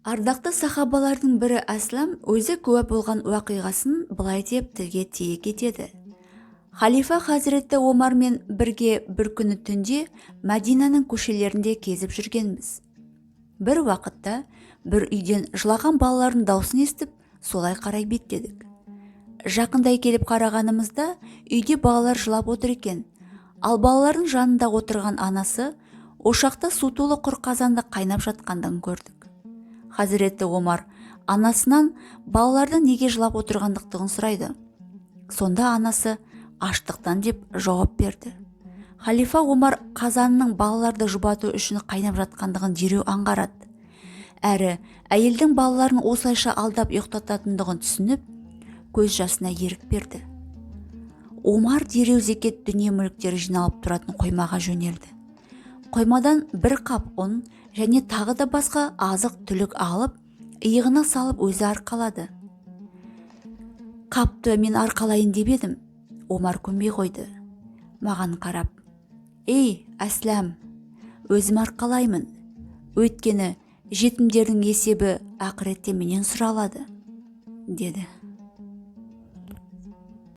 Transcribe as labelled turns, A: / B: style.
A: Ардақты сахабалардың бірі Әслам өзі куә болған уақиғасын былай деп тілге тиек етеді. Халифа хазіреті Омармен бірге бір күні түнде Мәдинаның көшелерінде кезіп жүргенбіз. Бір уақытта бір үйден жылаған балалардың даусын естіп, солай қарай беттедік. Жақындай келіп қарағанымызда, үйде балалар жылап отыр екен. Ал балалардың жанында отырған анасы ошақта су толы құр қазанды қайнап жатқандығын көрдік. Хазіреті Омар анасынан балалардың неге жылап отырғандықтығын сұрайды. Сонда анасы аштықтан деп жауап берді. Халифа Омар қазанның балаларды жұбату үшін қайнап жатқандығын дереу аңғарады. Әрі әйелдің балаларын осылайша алдап ұйықтататындығын түсініп, көз жасына ерік берді. Омар дереу зекет дүние мүліктері жиналып тұратын қоймаға жөнелді. Қоймадан бір қап ұн және тағы да басқа азық түлік алып, иығына салып, өзі арқалады. Қапты мен арқалайын деп едім, Омар көнбей қойды. Маған қарап: «Ей, Әсләм, өзім арқалаймын, өйткені жетімдердің есебі ақыретте менен сұралады», – деді.